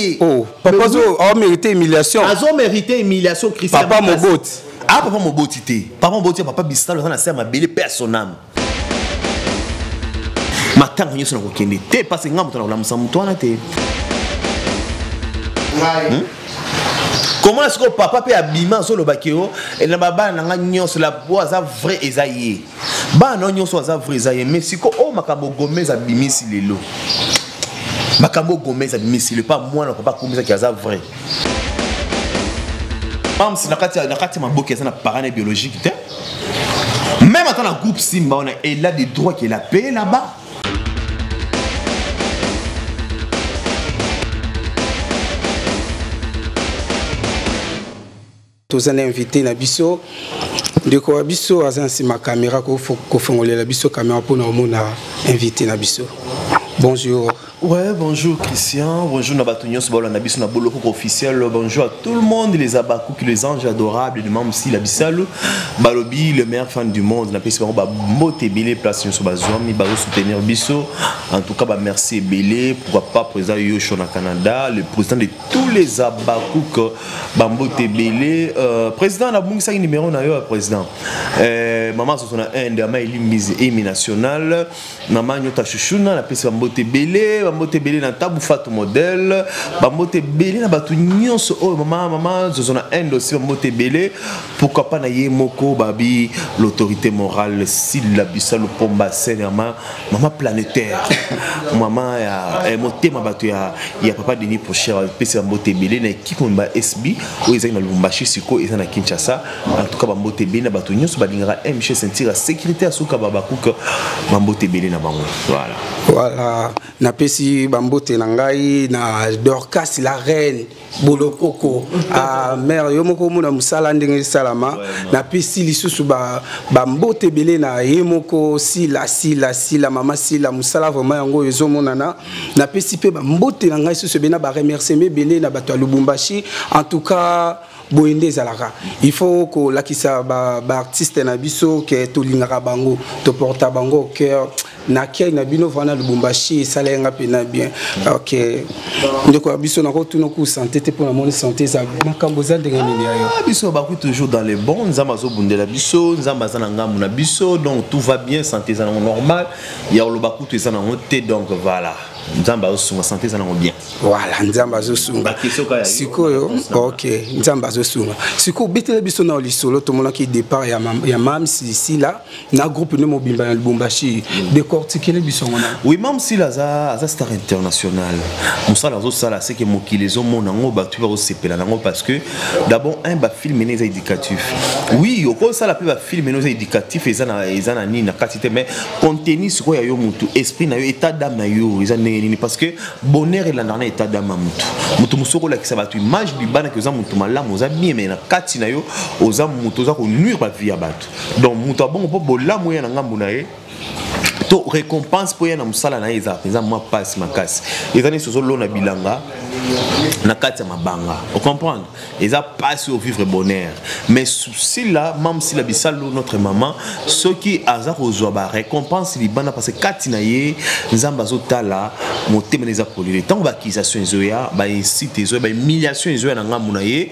Oh, papa zo a mérité humiliation. Azo mérité humiliation Christian. Papa Moboti. Ah papa Moboti te. Papa Moboti papa Bisalo aza na se ya mabele pe son âme. Matanga nyonso nakokende te parce que nga moto nakolamusa moto wana te. Hmm? Comment est-ce que papa pe abima azoloba ke o oh, na babana na nga nyonso la bo aza vrai eza ye. Bana nyonso aza vrai eza ye mais siko o oh, makambo Gomez abimisi lelo. Makambo Gomez abimisi le pas mwana papa akomisaki aza vrai. Mams na kati na kati maboki aza na parent biologique te. Même ata na groupe Simba wana elle a des droits qu'elle a payé là-bas. Toza na invité na biso ndeko wa biso aza na nsima caméra kofongolela biso caméra mpona omona invité na biso. Bonjour. Ouais, bonjour Christian, bonjour na bato nyonso balanda biso na Boloko officiel, bonjour à tout le monde, les Abakouk, les anges adorables de Mamsi la Bisalu, Balobi, le meilleur fan du monde, na pesi bango ba mbote ebele place nyonso bazwami, bazo soutenir biso. En tout cas, ba merci ebele, pourquoi pas président Yosho na Canada, le président de tous les Abakouk, bambote ebele euh, président nabungisaki numéro na yo ya président euh, mama soso na inde ama elimbizi emi national mama nyota shushuna napesi bambote ebele bambote ebele na tabu fatu modèle bambote ebele na bato nyonso oyo mama mama zozo na inde aussi bambote ebele pourquoi pas na ye moko babi l'autorité morale sila bisalu pomba sene mama mama planétaire mama ya eh, motema bato ya, ya papa denis procher apesi bambote ebele na ekipe mobimba sb oyo ezali na lubumbashi sikoyo eza na kinshasa en tout cas bambote ebele na bato nyonso balingaka mg ceinture ya sécurité ya suka babakuka bambote ebele na bango voilà voilà napesi bambote na ngai na dorcas la reine Bolokoko ah, mère yo moko omona mosala ndenge esalama napesi lisusu bambote ebele na ye moko sila sila sila mama sila mosala vraiment yango oyo ezomonana napesi mpe bambote na ngai lisusu ebele na baremerciement ebele na bato ya lubumbashi en tout cas boye nde ezalaka il faut kolakisa baartiste ba na biso ke tolingaka bango toporta bango au cœur na accueil na bino vraiment na Lubumbashi esala nga pena bien. Ok. Ndeko ya biso nakotuna ku santé te mpo namoni santé eza makambo eza ndenge nini ya yo? Ah, biso baku toujours dans les bons, Nzambe azobundela biso, Nzambe aza na ngambo na biso, donc tout va bien, santé eza nango normal, ya koloba kutu eza nango te, donc voilà. Nzambe azosunga santé eza nango bien. Voilà, Nzambe azosunga. Sikoyo, ok, Nzambe azosunga. Sikoyo betela biso na lisolo tomonaki départ ya ya Mams ici là. Na groupe ne mobimba na Lubumbashi mm. décortiquer biso ngona. Oui, même si aza aza star international. Musala azo sala c'est que mokili ezo mona ngo batu ba sepela nango parce que d'abord un ba film eza éducatif. Oui, oko sala pe ba film eza éducatif eza na eza na nini na kati te mais contenu siko ya yo mutu esprit na yo état d'âme na yo eza ndenge nini parce que bonheur elandaka na état d'âme ya mutu. Mutu mosoko lakisa batu image libana que oza mutu malamu oza bien mais na kati na yo oza mutu oza ko nuire ba vie ya batu. Donc moto abongo mpo bolamu ya na ngambo na ye to récompense mpo ya na mosala na ye eza mpenza mwa mpasi makasi eza neti ozolona bilanga na kati ya mabanga ocomprendre eza mpasi ovivre bonheur mais sila mam sila bisalu notre maman soki aza kozwa barécompense libanda parce que kati na ye nzambe azotala motema na eza polele ntango baaccusation ezoya bainsite ezoya bahumiliation ezoya na ngambo na ye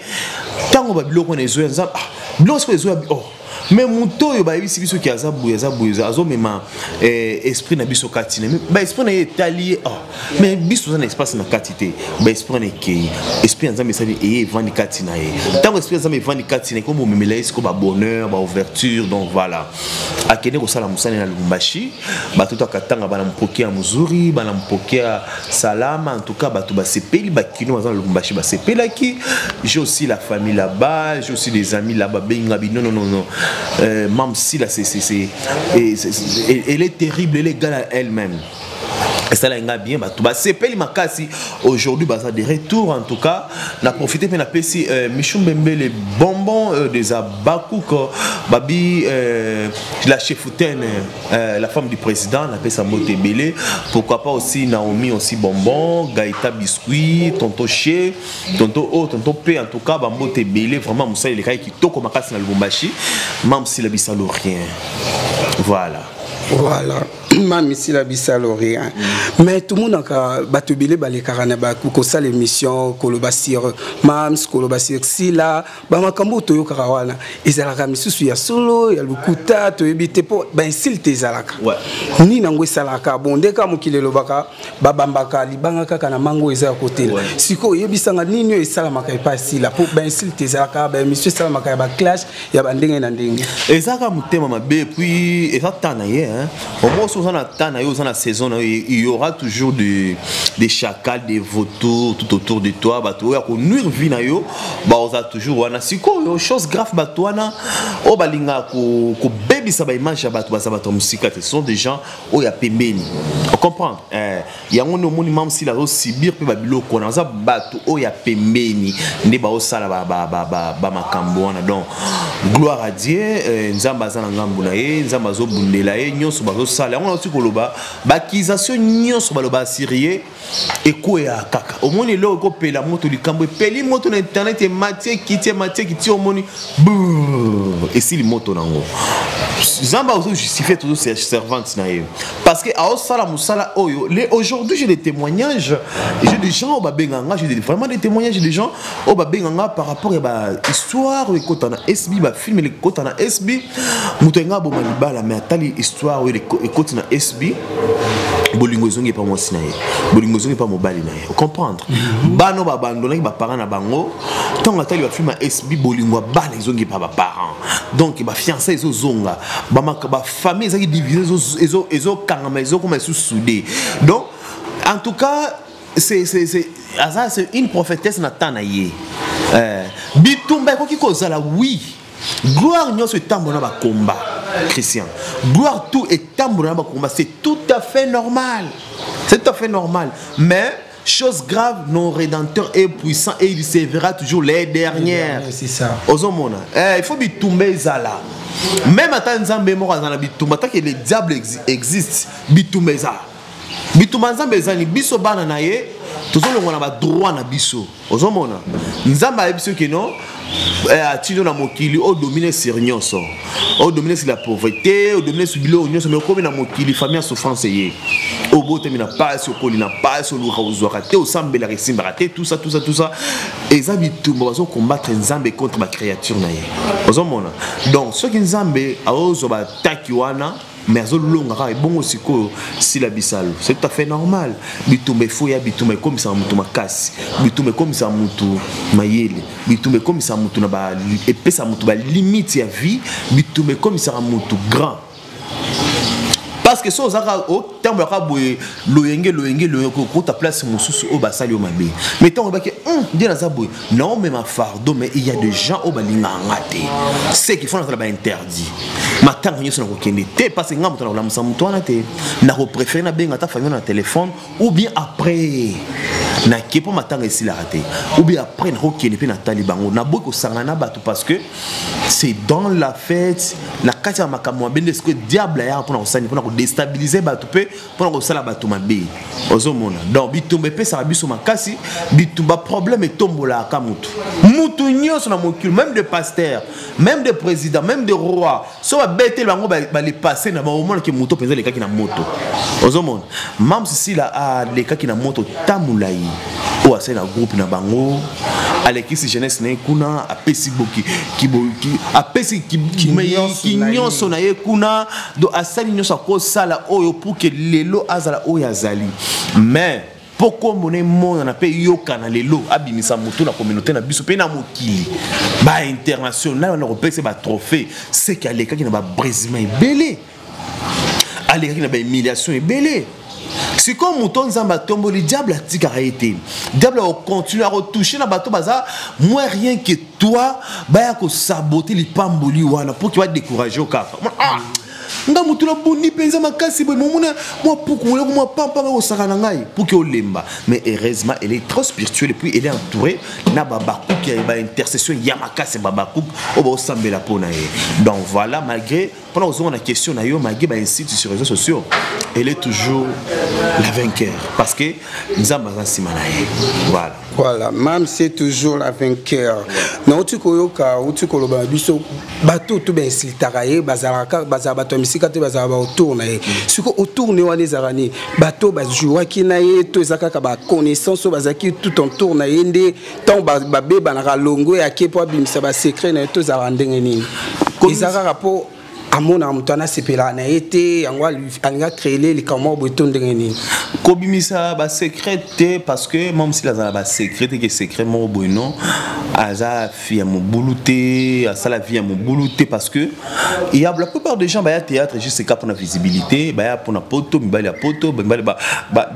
ntango babiloko wana ezoya nzambe ah, biloko sikoyo ezoya oh mais moto oyo bayebisi biso ke aza boye aza boye azomema eh, esprit na biso kati na ba esprit na ye etali ye oh. mais biso toza na espace na kati te ba esprit na ekei esprit ya nzambe esali eye evandi kati na ye ntango esprit ya nzambe evandi kati na ye komo omemela ye sikoyo ba bonheur ba ouverture donc voilà akende kosala mosala na Lubumbashi bato to akatanga bana mpokea muzuri bana mpokea salama en tout cas bato basepeli bakino baza na Lubumbashi basepelaki j'ai aussi la famille là-bas j'ai aussi des amis là-bas benga bi non non non non euh, Mam Sila c'est c'est c'est elle est terrible elle est égale à elle-même esala nga bien bato basepeli makasi aujourd'hui baza de retour en tout cas na profité mpe napesi euh, michou mbembe les bonbons euh, des abakouk babi euh, la chefoutaine euh, la femme du président napesa mbote ebele pourquoi pas aussi Naomi aussi bonbon Gaïta biscuit tonton Che tonton O tonton P en tout cas bambote ebele vraiment mosala elekaki kitoko makasi na Lubumbashi mam sila bisalo rien voilà voilà. Mami Sila Bisalo rien. Mais tomonaka bato ebele balekaka na kosala émission, koloba sur Mams, koloba sur Sila, bamakambo oyo toyokaka wana ezalaka misusu ya solo, ya lokuta, toyebi te, mpo bainsulte ezalaka. Nini yango esalaka bon? Nde kaka mokili elobaka, babambaka libanga kaka na mango eza ya kotela. Sikoyo oyebisanga nini oyo esalamaka epai Sila, mpo bainsulte ezalaka, baémission esalamaka ya baclash ya bandenge na ndenge. Eza kaka motema mabe. Puis eza temps na ye, hein. Au moins oza na temps na ye, oza na saison na ye, il y aura toujours des chacals, des vautours tout autour de toi, bato oyo ya konuire vie na yo, baoza toujours wana. Sikoyo, chose grave, bato wana oyo balingaka kobebisa baimage ya bato, baza bato ya mosika te, ce sont des gens oyo ya pembeni, ocomprendre? Yango nde omoni Mama Sila azosubir mpe babiloko wana. Baza bato oyo ya pembeni nde baosala bamakambo wana. Donc gloire à Dieu, Nzambe aza na ngambu na ye, Nzambe azobundela ye. Nyonso bazosala yango, nauti koloba, baaccusation nyonso baloba sur ye ekweya kaka. Omoni eloko ekopela moto, likambo epeli moto na internet, emati, ekiti, emati, ekiti, omoni brrr, esili moto nango. Nzambe azojustifie toujours servante na ye, parce que aosala mosala oyo. Aujourd'hui, j'ai des témoignages, j'ai des gens oyo babenganga, j'ai vraiment des témoignages des gens oyo babenganga par rapport ya bahistoire oyo ekota na SB, bafilm ekota na SB. Moto ayenga aboma libala, mais atali histoire oyo ekoti na SB, bolingo ezongi epa mwasi na ye, bolingo ezongi epa mobali na ye, ocomprendre? Bana oyo babandonaki baparent na bango, ntango atali bafilm ya SB, bolingo ya bana ezongi epa baparent. Donc bafiançailles ezozonga, bafamille ezalaki divisé ezokangama, ezokoma esu soudé. Donc en tout cas, c'est aza, c'est une prophétesse na temps na ye. Bitumba ekoki kozala, oui. Gloire nyonso etambola na bakomba, Christian. Gloire tout etambola na bakomba, c'est tout à fait normal, c'est tout à fait normal. Mais chose grave, nos rédempteurs est puissant et il servira toujours les dernières. C'est ça. Ozomona, il faut bitumba ezala. Même ata Nzambe moko aza na bitumba, tant que le diable existe, bitumba ezala. Bitumba Nzambe ezali, biso bana na ye tozolongwa na badroit na biso. Ozomona, Nzambe ayebi soki non, atindi na mokili odomine sur nyonso, odomine sur la pauvreté, odomine sur biloko nyonso, mais okomi na mokili, famille ya souffrance ye, obotami na pasi, okoli na pasi, oluka ozwaka te, osambelaka esimbaka te, tout ça, tout ça, tout ça, eza bitumba. Bazocombattre Nzambe contre bacréature na ye. Ozomona, donc soki Nzambe aozwa bataki wana, mais azolonga kaka. Ebongo sikoyo Sila Bisalo, c'est tout à fait normal. Bitumba efo ya bitumba ekomisaka motu makasi, bitumba ekomisaka motu mayele, bitumba ekomisaka motu na ba, epesaka motu balimite ya vie, bitumba ekomisaka motu grand, parce que so ozaka otambolaka boye, loyenge loyenge loyenge, okota place mosusu oyo basali yo mabe. Mais ntango oyebaki nde naza boye, naomema fardeau, mais il y a des gens oyo balingaka nga te, c'est qu'il faut nazala bainterdit matanga nyonso nakokende te, parce que nga moto nakolamusa moto wana te. Nakopréféré nabenga ata famille na téléphone, ou bien après nake, mpo matanga esilaka te, ou bien après nakokende mpe natali bango. Naboyi kosangana na bato, parce que c'est dans la fête, na kati ya makambo mabe, nde sikoyo diable ayaka mpona kosani, mpona kodéstabiliser bato mpe mpona kosala bato mabe. Ozomona, donc bitumba epesaka biso makasi, bitumba, problème etombolaka mutu. Mutu nyonso na mokili, même de pasteur, même de président, même de roi, so babeteli bango balepasse na bango, omonaki moto mpenza alekaki na moto. Ozomona, Mam Sisila alekaki na moto ta molai oyo asali na groupe na bango, alekisi jeunesse na ye kuna, apesi boki, apesi kinyonso na ye kuna. Donc asali nyonso akosala oyo pour que lelo azala oyo azali. Mais mpo kombo na emonana mpe eyokana lelo, abimisa motu na communauté na biso mpe na mokili bainternational wana, kopesa batrophée, seke alekaki na babrisement ebele, alekaki na bahumiliation ebele. Sikoyo moto Nzambe atomboli, diable atikaka ye te. Diable akocontinue, akotouche na bato baza moins rien que toi, baya kosabote lipamboli wana pour que badécourage yo kaka. Ah, nga motu nabundi mpenza makasi boye, momona mwa puku moleko, mwa pampanga kosaka na ngai pour que olemba. Mais heureusement, elle est trop spirituelle et puis elle est entourée na babakuki ya baintercession ya makasi, babakuki oyo baosambela mpo na ye. Donc voilà, malgré, mpona kozonga na question na yo, malgré bainsulte sur réseaux sociaux. Elle est toujours la vainqueur parce que Nzambe aza nsima na ye. Voilà. Voilà, Mam, c'est toujours la vainqueur. Nauti koyoka, uti koloba na biso, bato to bainsultaka ye, bazalaka, bazala bato ya misika te, bazala ba autour na ye. Siko autour ne wana ezalaka nini? Bato bajouaki na ye to eza kaka ba connaissance oyo bazalaki tout autour na ye nde ntango babebanaka longo yake mpo abimisa ba secret na ye to ezalaka ndenge nini? Eza kaka mpo amonaka moto wana asepelaka na ye te, yango alingi acréele likambo moko boye to ndenge nini? Kobimisa basecret te, parce que mame sila azala basecret te, ke secret moko boye non. Aza fille ya mobulu te, asala vie ya mobulu te, parce que il y a la plupart des gens baya théâtre juste ka mpona visibilité, baya mpona poto, mibali ya poto, mibali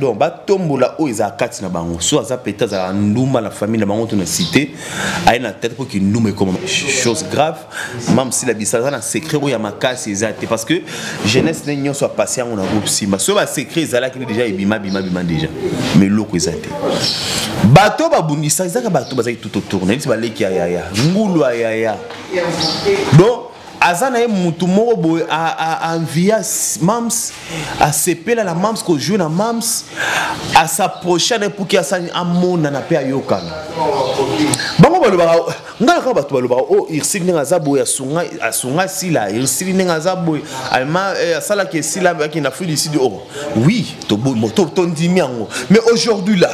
donc batombola oyo ezala kati na bango. So aza peut-être azala ndumba na famille na bango to na cité, aye na tête mpo kindumba ekoma chose grave. Mam Sila bisa aza na secret oyo ya makasi eza te, parce que jeunesse ne nyonso apasi yango na groupe Simba. So basecret ezalaki nde déjà ebima bima bima déjà, mais eloko eza te. Bato babundisa ezaka bato bazalaki tout autour na ye, baleki ya yaya ngulu ya yaya. Donc aza na ye mutu moko boye envia Mams, asepela na Mams, kojoue na Mams, asapproche na ye puki asani amonana mpe ayokana. Bango balobaka ngai kaka, bato balobaka o Irsili ndenge aza boye, asunga, asunga Sila. Irsili ndenge aza boye, alema asalaki esila aki na Afrique du Sud. Oh oui, tondimi yango, mais aujourd'hui là,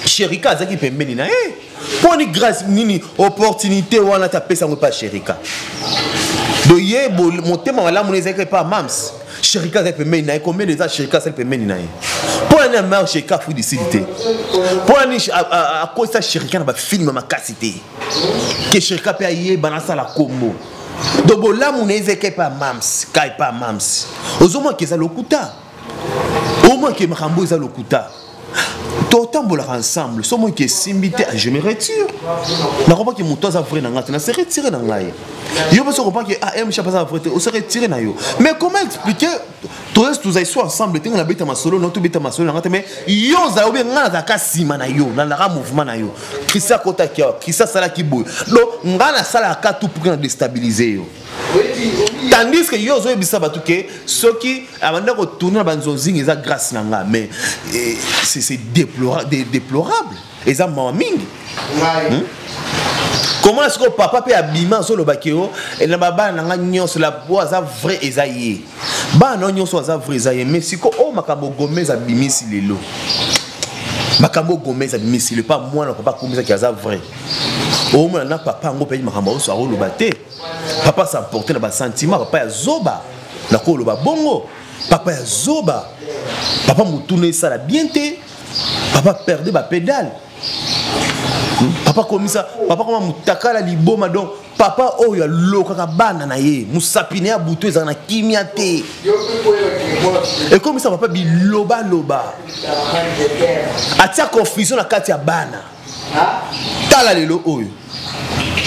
Sherika azalaki pembeni na ye. Mponi grâce nini opportunité wana te apesa yango epa Sherika? Do ye motema malamu na ezalaki epa Mams. Sherika azali pembeni na ye, combien eza Sherika azali pembeni na ye? Mpo na nini amar Sherika Afrique du Sud te? Mpo na nini akotisa Sherika na bafilme makasi te, ke Sherika mpe ayeba nasala kombo? Do bolamu na ezalaki epa Mams, ka epa Mams. Ozomona ke eza lokuta, omona ke makambo eza lokuta. Totambolaka ensemble, so moi ke esimbi te, je me retire. Nakomaki moto aza vrai na ngai te, na se retire na ngai. Yo mpe so comprend ke ah, M chap aza vrai te, ose retire na yo. Mais comment expliquer toza tozali so ensemble te, nga nabeta masolo na tobeta masolo na ngai te, mais yo ozala obe ngai nazalaka nsima na yo, nalandaka mouvement na yo. Christian akotaki awa, Christian asalaki boye, donc ngai nasalaka tout pour na déstabiliser yo, tandis que yo ozoyebisa bato ke soki abanda kotourne na banzonzinga eza grâce na nga. Mais c'est déplorable, eza mawa mingi. Comment sikoyo papa mpe abima azolobaki yo na babana na nga nyonso la po aza vrai eza ye, bana na yo nyonso aza vrai eza ye? Mais sikoyo oyo makambo Gomez abimisi lelo, makambo Gomez abimisi lelo pa mwana papa akomisaki aza vrai, omona na papa yango mpe makambo oso akoloba te. Papa s'emporte na basentiment, papa ya zoba, nakoloba bongo, papa ya zoba, papa motuna esala bien te, papa perde bapédale, papa komisa papa koma mutakala liboma. Donc papa oyo alokaka bana na ye, mosapi na ye ya butu ezala na kimia te, ekomisa papa bilobaloba, atia confusion na kati ya bana. Tala lelo oyo,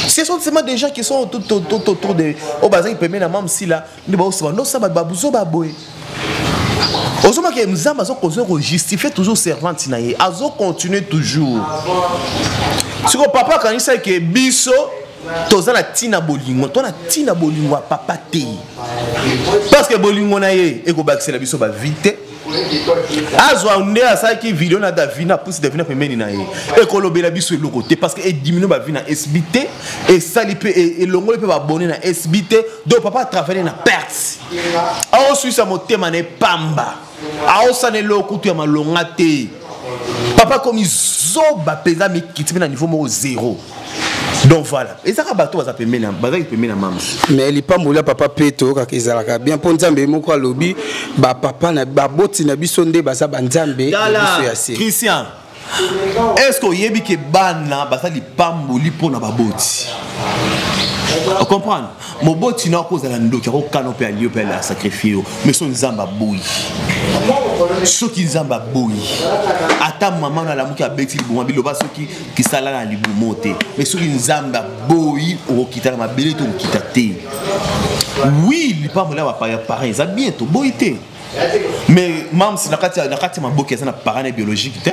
ce sont seulement des gens qui sont tout, tout, tout autour de oyo bazalaki pembeni na Mam Sila nde baosaba nosaba babuzoba boye. Ozomaki Nzambe azokontinue kojustifie toujours servante na ye, azocontinue toujours. Sikoyo papa akanisaki ke biso toza na ntina bolingo, to na ntina bolingo ya papa te, parce que bolingo na ye ekobakisela biso bavi te. Azwa nde asalaki video na Davina, apusi Davina pembeni na ye, ekolobela biso eloko te, parce que ediminue bavi na SB te, esali mpe elongoli mpe babone na SB te. Donc papa atravaille na perte, aoswisa motema na ye pamba, aosala eloko kutu ya malonga te. Papa komi zoba mpenza, mikiti mpe na niveau moko zéro. Donc voilà, ezaka bato baza pembeni, bazaki pembeni na Mama. Mais lipamboli ya papa mpe toyokaka ezalaka bien, mpo Nzambe moko alobi bapapa na baboti na biso nde baza banzambe na biso ya se. Christian, est ce que oyebi ke bana baza lipamboli mpo na baboti? Ocomprendre, moboti na akozala ndoki, akokana mpe alio mpe asacrifie yo, mais so Nzambe aboyi, soki Nzambe aboyi, ata mama na alamuki abeti libuma, biloba soki kisala na libumo te, mais soki Nzambe aboyi, okokita na mabele to okokita te. Oui, lipamboli ya bapaya parent eza bien, toboyi te, mais Mams na kati ya maboki aza na parent na biologique te.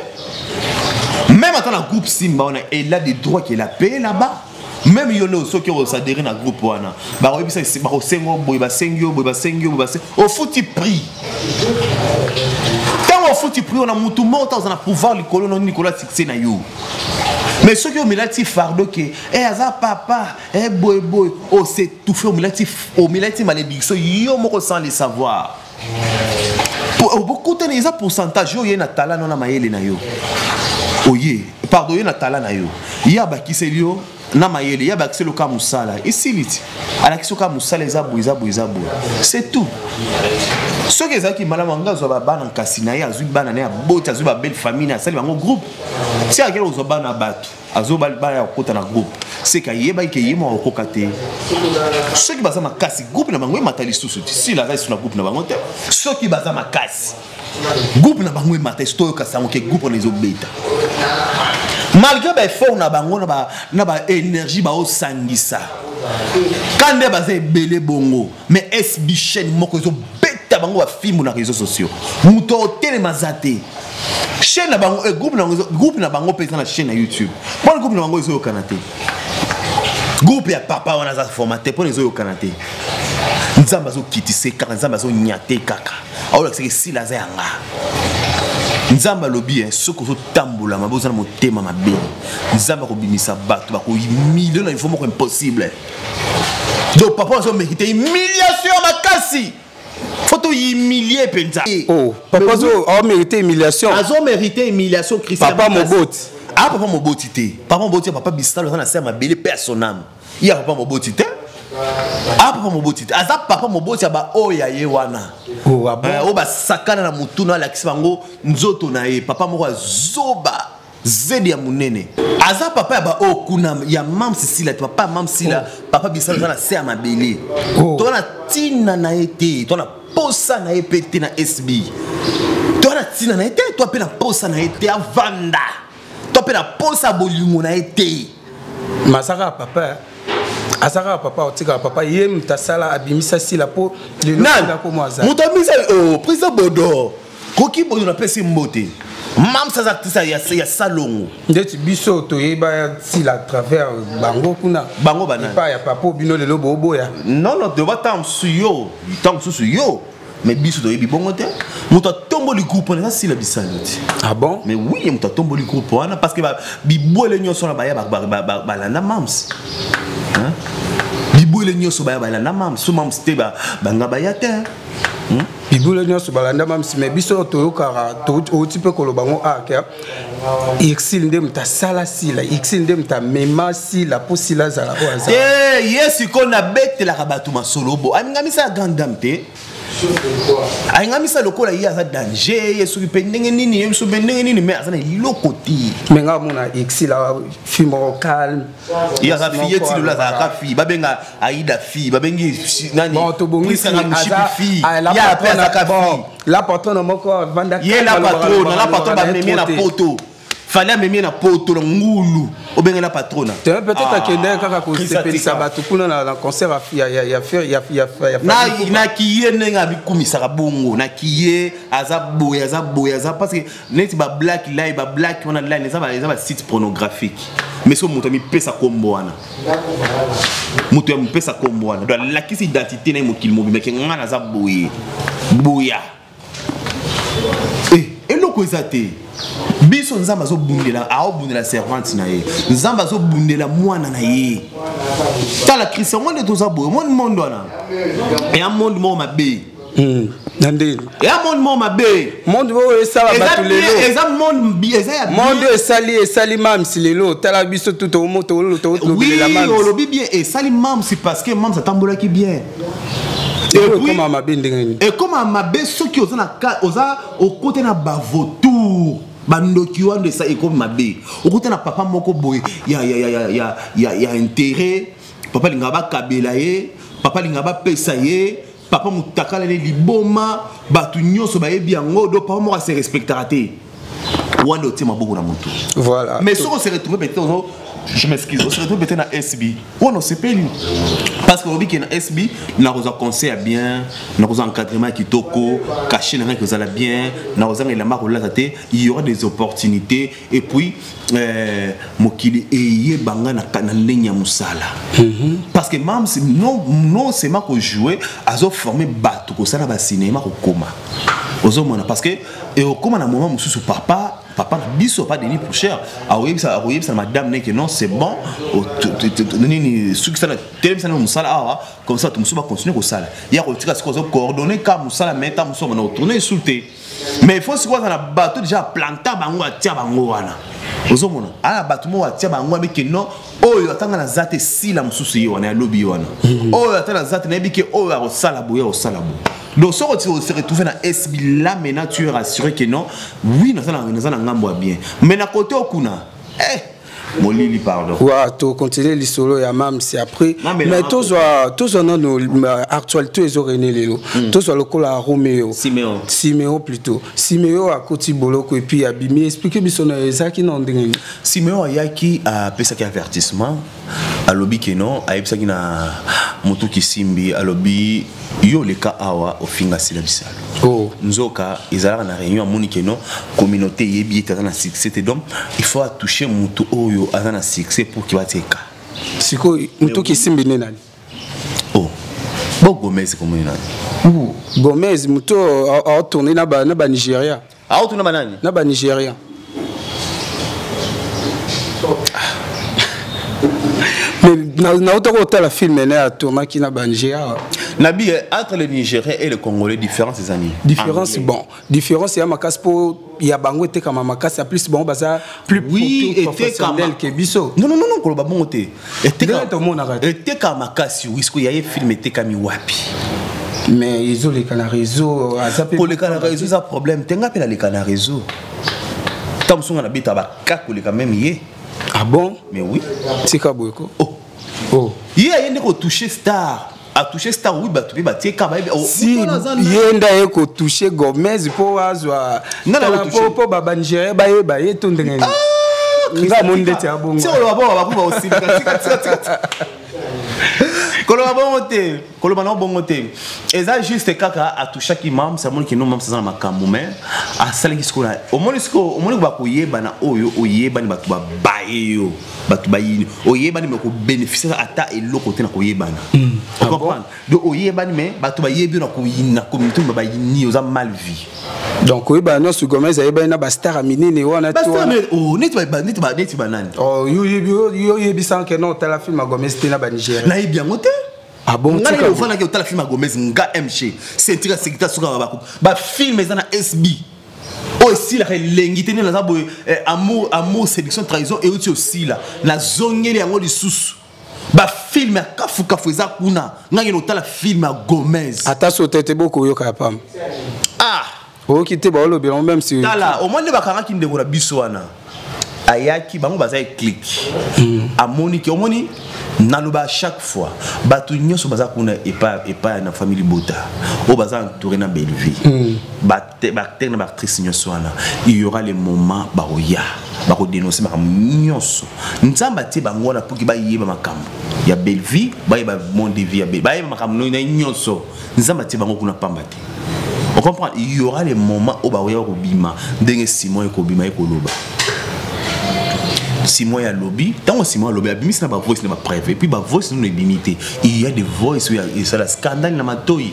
Même ata na groupe Simba wana, elle a des droits qu'elle a payé là-bas. Même yo nde soki osadere na groupe wana, bakoyebisa, bakosenga boye, basengi yo boye, basengi yo boye, ofuti prix. Ntango ofuti prix wana, mutu moko ta oza na pouvoir likolo no likolo ya succès na yo. Mais soki omelati fardeau ke e aza papa e boye boye, os'étouffe, omelati malédiction yo moko sans le savoir. Bokutani, eza pourcentage. Yo oye na tala no na mayele na yo, oye, pardon, oye na tala na yo, ye abakiseli yo na mayele, ye abakiseli yo ka mosala, esili ti alakisi yo ka mosala, eza boye, eza boye, eza boye, c'est tout. Soki ezalaki malamu, anga azwa bana nkasi na ye, azwi bana na ye, aboti, azwi babelle famille na, asali bango groupe. Si akeli kozwa bana bato, azwa bana ya kokota na groupe, seke ayebaki ke ye moko akokoka te. Soki baza makasi, groupe na bango emata lisusu ti sila aza lisusu na groupe na bango te. Soki baza makasi, groupe na bango emata lisusu, toyoka sango ke groupe wana ezobeta malgré baeffort na bango na baénergie baosangisa ka nde baza ebele bongo. Mais SB, chaîne moko ezobeta bango bafilme na réseaux sociaux, moto otelema aza te. Chaîne na bango, groupe na bango mpe eza na chaîne na YouTube. Mpona groupe na bango ezoyokana te. Groupe ya papa wana aza formateur, mpona ezoyokana te. Nzambe azokitise kaka, Nzambe azonya te kaka, aolakisaka esila aza yanga. Nzambe alobi, soki ozotambola mabe, oza na motema mabe, Nzambe akobimisa bato bakohumilie na niveau moko impossible. Donc papa azomérite humiliation ya makasi, faut tohumilie mpenza. Oh, papa azo mérite humiliation. Azomérite humiliation, Christian. Papa moboti. Ah, papa moboti te. Papa moboti ya papa Bisalo aza na se ya mabele mpe ya son âme. Ye papa moboti te. Ah, papa moboti te, aza papa moboti ya baoyo ya ye wana. Oh, ah bon? Oyo basakana na motuna, alakisi bango nzoto na ye. Papa moko azoba zedi ya monene, aza papa ya baoyo kuna ya mam Sisila te. Papa ya mam Sila, papa Bisalo aza na se ya mabele. To na ntina na ye te, to na posa na ye mpe te. Na SB, to na ntina na ye te, to mpe na posa na ye te. Avanda, to mpe na posa ya bolingo na ye te. Ma aza kaka papa, aza kaka papa, otikaka papa. Ye moto asala, abimisa Sila mpo lelo Sila komo aza. Moto abimisa, oh, président Bodo koki Bodo, napesi mbote. Mamsa aza artiste ya salongo. Ndeti biso toyeba Sila à travers bango kuna. Bango banani? Epai ya papa bino lelo boboya. Non, non, toyeba ntango mosusu yo, ntango mosusu yo, mais biso toyebi bongo te. Moto atomboli groupe wana eza Sila Bisalo te. Ah bon? Mais oui, moto atomboli groupe wana, parce que bibwele nyonso wana baya balanda mams. Hein? Bibwele nyonso baya balanda mams. So mams te, banga baya te. Bibwele nyonso balanda mams, mais biso toyokaka, outi mpe koloba ngo ake Exil nde moto asala Sila, Exil nde moto amema Sila mpo Sila azala oyo aza. Te, ye sikoyo nabetelaka bato masolo bo aningamisa ya grande dame te, ayingamisa lokola ye aza danger, ye soki mpe ndenge nini, ye biso mpe ndenge nini, mais aza na eloko te. Mais nga mona Exil fille moko calme. Ye aza fille, ye ti lelo azalaka fille. Babenga Aida fille, babengi nani? Bon, tobongisi. Mushipi fille, ye ape azalaka fille. La patronne moko avanda. Ye la patronne, la patronne bamemie na poto, fallait amemie na poto na ngulu, obenge la patrona. Te, peut-être akendaki kaka kosepelisa bato kuna na concert ya Nakiye ndenge abikumisaka bongo, nakiye aza boye, aza boye, aza, parce que neti bablack line, bablack wana line eza basite pornographique. Mais so moto amipesa kombo wana, moto ya mopesa kombo wana, donc alakisi identité na ye mokili mobimba ke nga naza boye boya. Eloko eza te. Biso Nzambe azobundela, aobundela servante na ye, Nzambe azobundela mwana na ye. Tala Christian, ngo nde toza boye, omoni monde wana eya monde moko mabe. Na ndeni? Eya monde moko mabe. Monde oyo esala bato lelo. Eza monde, eza ya Monde oyo esali mams lelo. Tala biso tu tolobelela mams. Olobi bien, esali mams parce que mams atambolaki bien. Ekoma mabe ndenge nini? Ekoma mabe soki oza na oza okote na bavautour, bandoki wana. Esa ekomi mabe, okota na papa moko boye ya intérêt. Papa alingaka bakabela ye, papa alingaka bapesa ye, papa motakala ne liboma, bato nyonso bayebi yango. Do papa moko ase respectaka te wana, otie maboko na motu. Voilà. Mais soki ose retrouve peut-être ozo Je m'excuse, ose retrouve peut-être na SB wana, osepeli parce que olobi ke na SB nakozwa conseil ya bien, nakozwa encadrement ya kitoko, cachet na ngai kozala bien, nakozanga elamba kolata te, il y aura des opportunités. Et puis mokili eyebanga na ndenge ya mosala, parce que mams non seulement kojouer, azoforme bato kosala bacinéma, kokoma, ozomona, parce que ekokóma na moment mosusu, papa na biso, papa Denis Poucher, akoyebisa na madame neke: "Non, c'est bon, nini, sukisa telemisa na mosala awa." Comme ça bato mosusu bacontinue kosala, ya kotika sikoyo azocoordonne ka mosala, mais ta mosusu bana kotourne esu te. Mais il faut sikoyo aza na bato déjà aplanta bango, atia bango wana, ozomona aya bato moko atia bango abeke non, oyo atanga naza te, sila mosusu ye wana, yalobi ye wana, oyo ata naza te, nayebi ke oyo akosala boye, akosala boye. Donc soki tu se retrouve na SB là, maintenant tu es rassuré que non, oui, naza na ngambo ya bien, mais na côté okuna, eh, molili, pardon. Wa tocontinue lisolo ya mamsi après, mais tozwa nano actualité ezorene lelo. Tozwa lokola Romeo. Siméon. Siméon plutôt. Siméon akoti boloko et puis abimi. Explique biso na ezalaki na ndenge nini? Siméon ayaki, apesaki avertissement, alobi ke non, ayebisaki na motu kisimbi, alobi: "Yo oleka awa, ofinga Sila Bisalo." Oh. Nzoka ezalaka na réunion, amoni ke non, communauté eyebi ete aza na succès te, donc il faut atouche motu oyo aza na succès pour ke batieka. Sikoyo motu kisimbi nde nani? Oh, bo Gomez komoni nani? Gomez, motu aotourne na Banigéria. Aotourne banani? Na Banigéria. Mais nauta kotala film ne atournaki na Banigéria. Nabi, entre le Nigérien et le Congolais, différence eza nini? Différence, bon, différence ya makasi, mpo ya bango etekama makasi ya plus, bango baza plus Oui, professionnel ke biso. Non, non, non, non, koloba bongo te. Ndenge tomonaka te. Etekama makasi, oui. Sikoyo ya ye film etekami wapi? Mais ezoleka na réseau, aza mpe. Koleka na réseau eza problème te. Nga mpe naleka na réseau, ntango mosusu nga nabeta baka koleka même ye. Ah bon? Mais oui. Tika boye ko. Oh. Oh. Ye aye nde kotouche star, atouche star, oui, bato mpe batieka, bayebi. Oh, si moto wana aza ye nde aye kotouche Gomez mpo azwa Nga na tala kotouche. mpo Banigéria bayeba ye to ndenge nini? Nga amoni ndeti ya bongo. Ti koloba bongo, bakuba osilika. Tika, tika, tika. Koloba bongo te, koloba nango bongo te. Eza juste kaka atouchaki mams, amoni kino mams aza na makambo, mais asalaki sikoyo omoni sikoyo, omoni bakoyebana oyo oyebani, bato babaye yo, bato bayini, oyebani mais kobénéficie ata eloko te na koyebana. Ocomprendre? Donc oyebani, mais bato bayebi yo na koyina, communauté bayini, oza mal vie. Donc oyebana nyonso, Gomez ayebani na bastar ya minene wana te wana. Neti banani? Oh, yo oyebisaka ke non, otala film ya Gomez te na Banigéria. Nayebi yango te. Ah bon? Nga tika ndenge boye. Ofandaki otala film ya Gomez, nga mc ceinture ya sécurité, suka bako bafilm eza na SB oyo esilaka elengi te. Nde naza boye, amour, séduction, trahison euti osila, nazongeli yango lisusu. Bafilm ya kafukafu eza kuna, ngai ngene otala film ya Gomez? Ata so te te, bokoyoka ya pamba. Ah. Oyoki te, baolobela même si. Tala, omoi nde bakangaki ndeko na biso wana, ayaki, bango baza eklike, amoni ke, omoni, naloba à chaque fois, bato nyonso baza kuna epai na famille libota oyo baza entouré na Bellevie, baacteur na baactrice nyonso wana, il y aura le moment bakoya, bakodénonce makambo nyonso. Nzambe atie bango wana mpoki bayeba makambo ya Bellevie, bayeba monde de vie ya Bellevie, bayeba makambo na nyonso. Nzambe atie bango kuna pamba te. On comprend? Il y aura les moments où bakoya kobima ndenge Simon ekobima, ekoloba. Simon ya lobi, ntango Simon alobi, abimisi na bavoice na bapreuve, et puis bavoice nano ebimi te. Il y a des voice oyo esala scandale na matoi.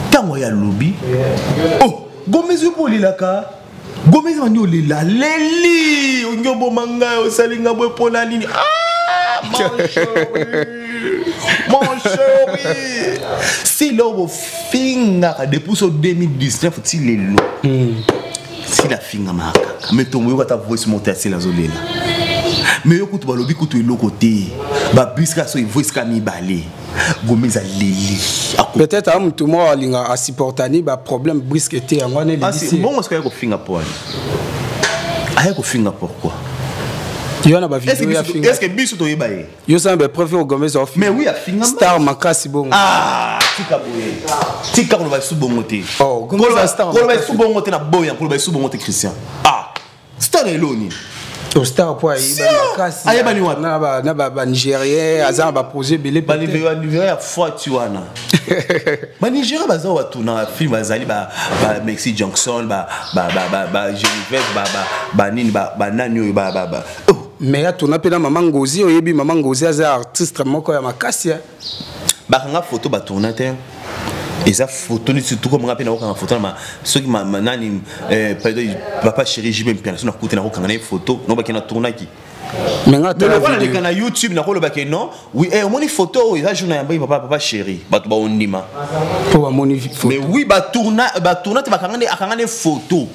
Ntango ya lobi: "Oh, Gomez, yo mpo olelaka, Gomez bandi olela, leli, ongi oboma ngai, osali ngai boye mpona nini? Ah, mon chéri, mon chéri." Si lelo bofingaka depuis so 2019 ti lelo, sila afingamaka kaka, mais tongo yoka ata voice moko te asila azolela. Mais yo kutu balobi kutu eloko te, babisi kaka so voice kaka mibale, Gomez aleli. Peut-être a motu moko alinga asupportani baproblème brusque te, yango wana elelisi. Bongo soki aye kofinga po wana, aye kofinga pourquoi? Yo wana bavideo ya finga. Est ce que biso toyeba ye? Yo sana bapreuve oyo Gomez aofinga? Mais oui, afinga. Star makasi bongo. Ah, tika boye, tika koloba esu bongo te. Oh, Gomez aza star Koloba makasi. esu bongo te, na boya koloba esu bongo te, Christian. Ah, star na eloni. Star po ayebani makasi. Ayebani wapi? Na banigérien, aza na baprojet ebele. Banigérien ya fwati wana, banigérien baza bato na film, bazali bamexi Johnson, baGeneviève, banini, banani oyo. Mais atuna mpe na Mama Ngozi. Oyebi Mama Ngozi aza artiste moko ya makasi. Bakanga photo, batourna te. Eza photo neti surtout comme nga mpe nakokanga photo na soki nani, papa chéri JB Mpiana, so nakuti nakokanga na ye photo, nobaki natournaki. Mais nga tala vidéo na YouTube, nakolobaki non, oui, omoni photo oyo eza jour na yambai papa chéri, bato baondima. Mpo bamoni photo. Mais oui, batourna, batourna te. Bakanga, akanga ne photo,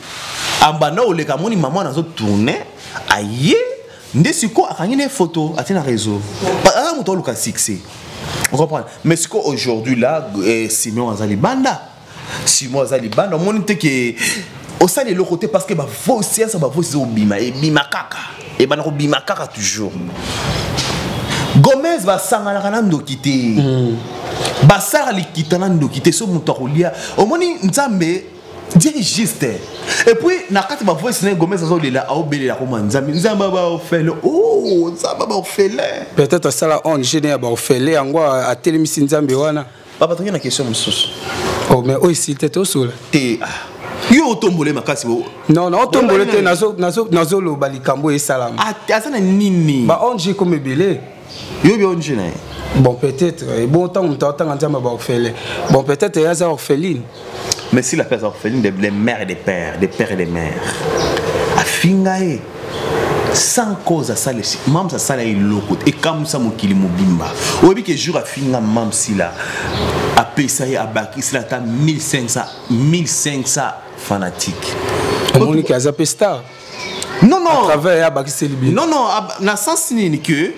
ambanda oleka, amoni mama nazotourne, aye nde sikoyo akangi ne photo, atie na réseau. Aza moto aluka succès, on comprend. Mais sikoyo aujourd'hui là, Simon aza libanda, Simon aza libanda, omoni te ke osali eloko te, parce que bavoice asa, bavoice ezobima, ebima kaka, ebanda kobima kaka toujours. Gomez basanganaka na ndoki te, basalaka likita na ndoki te. So moto akolia, omoni Nzambe, Dieu est juste. Et puis na kati ba voice na Gomez, azolela, aobelela koma Nzambe, Nzambe baorphelin, oh, Nzambe baorphelin. Peut-être asala ONG ne ya baorphelin, yango atelemisi Nzambe wana. Papa, toki na question mosusu. Oh, mais oyo esili te, tosola. Te, yo otombole makasi. Non, non, otombole te, nazoloba likambo esalama. Aza na nini? Ba ONG comme ebele. Yo bi ONG na ye? Bon, peut-être bon, ntango moto atanga Nzambe baorphelin, bon, peut-être ye aza orpheline. Mais si la paix orpheline des mères et des pères, des pères et des mères, afinga ye sans cause, asala Mams, asala eloko ekamwisa mokili mobimba. Oyebi ke jour afinga Mamsila, apesa ye, abakisila ata 1500, 1500 fanatique. Omoniki aza mpe star. Non, non. À travers ye abakiseli bino. Non, non, na sens nini ke,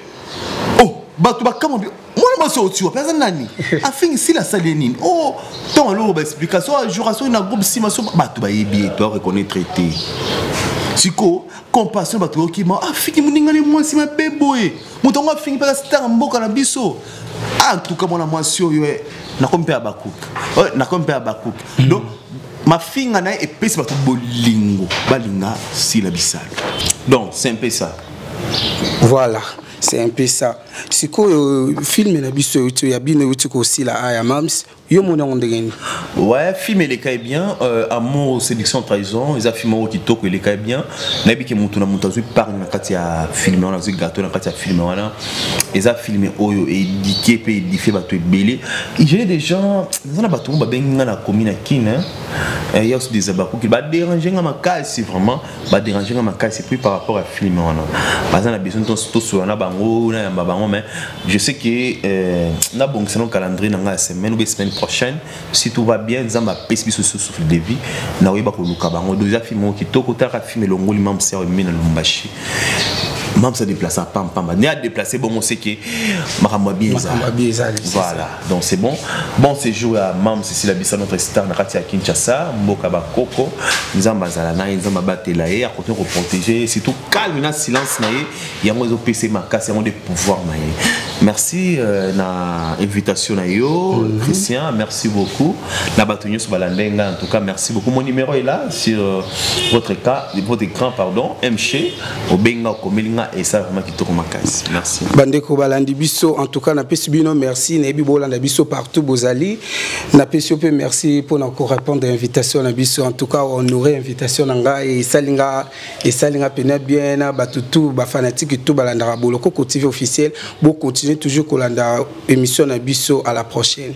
oh, bato bakamwa, mwana mwasi otiwa mpe aza nani, afingi Sila, asali ye nini? O ntongo aloko baexplication, ajour soki na groupe nsima, so bato bayebi ye to areconnaître te. Siko compassion, bato okima, afingi moningani mwasi mabe boye, moto yango afingi mpe star mboka na biso. En tout cas, mwana mwasi oyo, nakomi mpe ya bakuke, nakomi mpe ya bakuke. Donc mafinga na ye epesi bato bolingo, balinga Sila Bisalo. Donc c'est un peu ça. Voilà, c'est un peu ça. Sikoyo film na biso euti ya bino euti kosila aya, Mams, yo moni yango ndenge nini? Ouais, film eleka bien, Amour, séduction, trahison, eza film oyo kitoko, eleka bien. Nayebi ke motu na moto azwi part na kati ya film wana, azwi gâteau na kati ya film wana. Eza film oyo éduqué mpe édifie bato ebele. J'ai des gens, naza na bato mo babengi nga na komi na Kine, ya aussi des abakuki, badérange nga makasi, vraiment badérange nga makasi. Puis par rapport à film wana, baza na besoin tosola na bango, nayamba bango, mais je sais que nabongisa no calendrier na nga ya semaine ou bien semaine prochaine, si tout va bien, Nzambe apesi biso souffle de vie, nakoyeba koluka bango. Donc eza film moko kitoko. Talaka film elongoli Mamsa oyo emi na Lubumbashi. Mamsa déplace pampamba, ne a déplacé bongo, c'est que makambo ya bien eza. Voilà, donc c'est bon. Bon séjour ya Mam Cécile Abisa, notre star, na kati ya Kinshasa, mboka bakoko. Nzambe azala na ye, Nzambe abatela ye, akontinue koprotéger, surtout calme na silence na ye, yango ezopesa ye makasi, yango de pouvoir na ye. Merci na invitation na yo, Christian, merci beaucoup na bato nyonso balanda nga. En tout cas, merci beaucoup. Mon numéro est là sur votre cas, votre écran, pardon, mc obenga, okomeli nga, esa vraiment kitoko makasi. Merci. Bandeko balandi biso, en tout cas napesi bino merci. Nayebi bolanda biso partout bozali. Napesi yo mpe merci mpona korépondre invitation na biso. En tout cas, honoré invitation na ngai, esalinga, esalinga pena bien. Na bato tu bafanatike tu balandaka Bolokoko TV officiel, bocontinue toujours kolanda émission na biso. À la prochaine.